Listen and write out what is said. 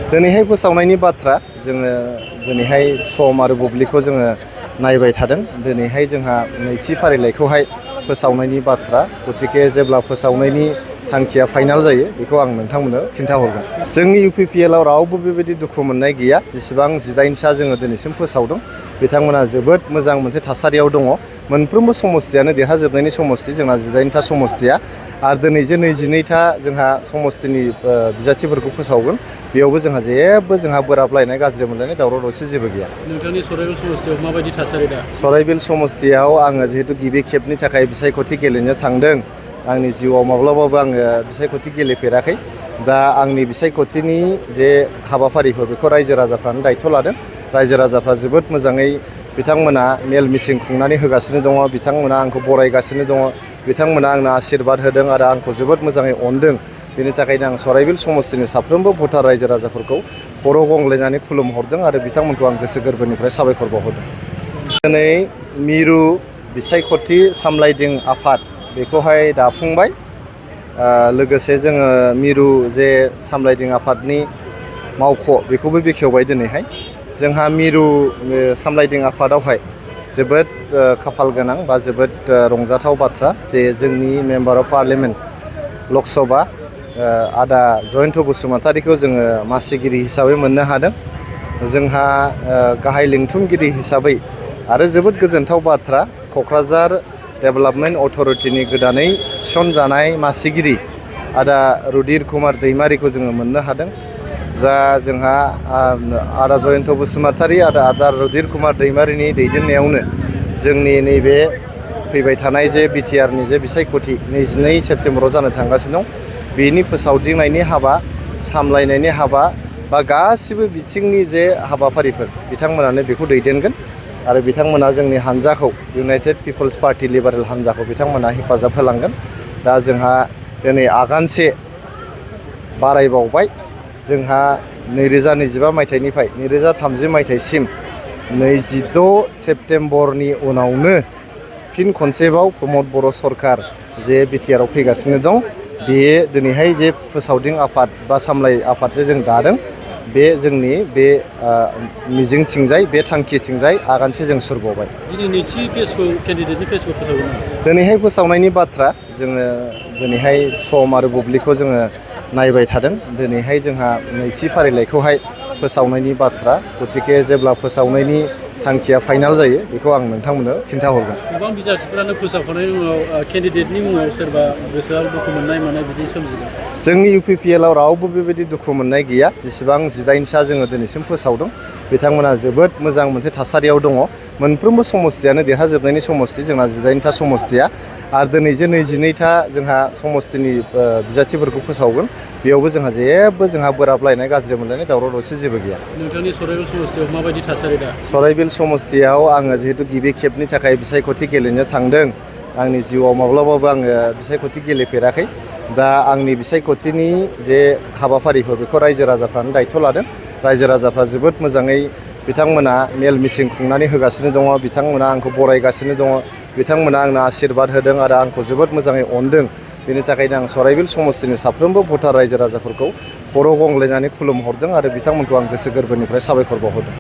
दिनैहाय फोसावनायनि बाथ्रा जोङो दिनैहाय सम आरो बुब्लिखौ जोङो नायबाय थादों। दिनैहाय जोंहा नैथि फारिलाइखौहाय फोसावनायनि बाथ्रा, गतिके जेब्ला फोसावनायनि थांखिया फाइनाल जायो बेखौ आं नोंथांमोननो खिन्थाहरगोन। जोंनि UPPLआव रावबो बेबायदि दुखु मोननाय गैया। जेसेबां 18सा जोङो दिनैसिम फोसावदों बिथांमोना जोबोद मोजां मोनसे थासारियाव दङ। मोनफ्रोमबो समस्तियानो देरहाजोबनायनि समस्ति जोंना 18ता समस्तिया, आरो दिनै जे 22था जोंहा समस्तिनि बिजाथिफोरखौ फोसावगोन बेयावबो जोंहा बोराबलायनाय, गाज्रि मोनलायनाय, दावराव दावसि जेबो गैया। नोंथांनि सराइबिल समस्तियाव माबायदि थासारि दा? सराइबिल समस्तियाव आङो जिहेतु गिबि खेबनि थाखाय बिसायख'थि गेलेनो थांदों। आंनि जिउआव माब्लाबाबो आङो बिसायख'थि गेलेफेराखै। दा आंनि बिसायख'थिनि जे हाबाफारिफोर बेखौ रायजो राजाफ्रानो दायथ' लादों। रायजो राजाफ्रा जोबोद मोजाङै बिथांमोना मेल मिटिं खुंनानै होगासिनो दङ। बिथांमोना आंखौ बरायगासिनो दङ। बिथांमोना आंनो आशीर्बाद होदों आरो आंखौ जोबोद मोजाङै अनदों। बेनि थाखायनो आं सराइबिल समस्तिनि साफ्रोमबो भटार रायजो राजाफोरखौ खर' गंग्लायनानै खुलुमहरदों आरो बिथांमोनखौ आं गोसो गोरबोनिफ्राय साबायखर बावहरदों। दिनै मिरु बिसायख'थि सामलायदिं आफाद बेखौहाय दाफुंबाय। लोगोसे जोङो मिरु जे सामलायदिं आफादनि मावख' बेखौबो बेखेवबाय दिनैहाय। जोंहा मिरु सामलायदिं आफादावहाय जोबोद खाफाल गोनां बा जोबोद रंजाथाव बाथ्रा जे जोंनि मेम्बार अफ पार्लियामेन्ट लक सभा आदा जयन्त बसुमतारीखौ जोङो मासिगिरि हिसाबै मोननो हादों। जोंहा गाहाय लिंथुमगिरि हिसाबै आरो जोबोद गोजोनथाव बाथ्रा, क'क्राझार डेभेलपमेन्ट अथ'रिटिनि गोदानै थिसनजानाय मासिगिरि आदा रुधिर कुमार दैमारिखौ जोङो मोननो हादों। जा जोंहा आदा जयन्त बसुमतारी आरो आदा रुधिर कुमार दैमारिनि दैदेननायावनो जोंनि नैबे फैबाय थानाय जे बिटिआरनि जे बिसायख'थि 22 सेप्तेम्बराव जानो थांगासिनो दं, बेनि फोसावदिंनायनि हाबा, सामलायनायनि हाबा बा गासिबो बिथिंनि जे हाबाफारिफोर बिथांमोनानो बेखौ दैदेनगोन आरो बिथांमोना जोंनि हानजाखौ इउनाइटेड पिपल्स पार्टी लिबारेल हानजाखौ बिथांमोना हेफाजाब होलांगोन। दा जोंहा दिनै आगानसे बारायबावबाय। जोंहा 2025 मायथाइनिफ्राय 2030 मायथाइसिम 26 सेप्तेम्बरनि उनावनो फिन खनसेबाव प्रमद बर' सरकार जे बिटिआरआव फैगासिनो दं, बे दिनैहाय जे फोसावदिं आफाद बा सामलाय आफाद जे जों दादों, बे जोंनि बे मिजिंथिंजाय, बे थांखिथिंजाय आगानसे जों सुरबावबाय। दिनै नैथि पेजखौ, केन्डिडेटनि पेजखौ फोसावगोन। दिनैहाय फोसावनायनि बाथ्रा जोङो दिनैहाय सम आरो बुब्लिखौ जोङो नायबाय थादों। दिनैहाय जोंहा नैथि फारिलाइखौहाय फोसावनायनि बाथ्रा, गतिके जेब्ला फोसावनायनि थांखिया फाइनाल जायो बेखौ आं नोंथांमोननो खिन्थाहरगोन। गोबां बिजाथिफोरानो फोसावखांनायनि उनाव केन्डिडेटनि मुङाव सोरबा गोसोआव दुखु मोननाय बिदि सोमजिदों। जोंनि UPPLआव रावबो बेबायदि दुखु मोननाय गैया। जेसेबां 18सा जोङो दिनैसिम फोसावदों बिथांमोना जोबोद मोजां मोनसे थासारियाव दङ। मोनफ्रोमबो समस्तियानो देरहाजोबनायनि समस्ति जोंना 18ता समस्तिया, आरो दिनै जे 22था जोंहा समस्तिनि बिजाथिफोरखौ फोसावगोन बेयावबो जोंहा बोराबलायनाय, गाज्रि मोनलायनाय, दावराव दावसि जेबो गैया। नोंथांनि सराइबिल समस्तियाव माबायदि थासारि दा? सराइबिल समस्तियाव आङो जिहेतु गिबि खेबनि थाखाय बिसायख'थि गेलेनो थांदों। आंनि जिउआव माब्लाबाबो आङो बिसायख'थि गेलेफेराखै। दा आंनि बिसायख'थिनि जे हाबाफारिफोर बेखौ रायजो राजाफ्रानो दायथ' लादों। रायजो राजाफ्रा जोबोद मोजाङै बिथांमोना मेल मिटिं खुंनानै होगासिनो दङ। बिथांमोना आंखौ बरायगासिनो दङ। बिथांमोना आंनो आशीर्बाद होदों आरो आंखौ जोबोद मोजाङै अनदों। बेनि थाखायनो आं सराइबिल समस्तिनि साफ्रोमबो भटार रायजो राजाफोरखौ खर' गंग्लायनानै खुलुमहरदों आरो बिथांमोनखौ आं गोसो गोरबोनिफ्राय साबायखर बावहरदों।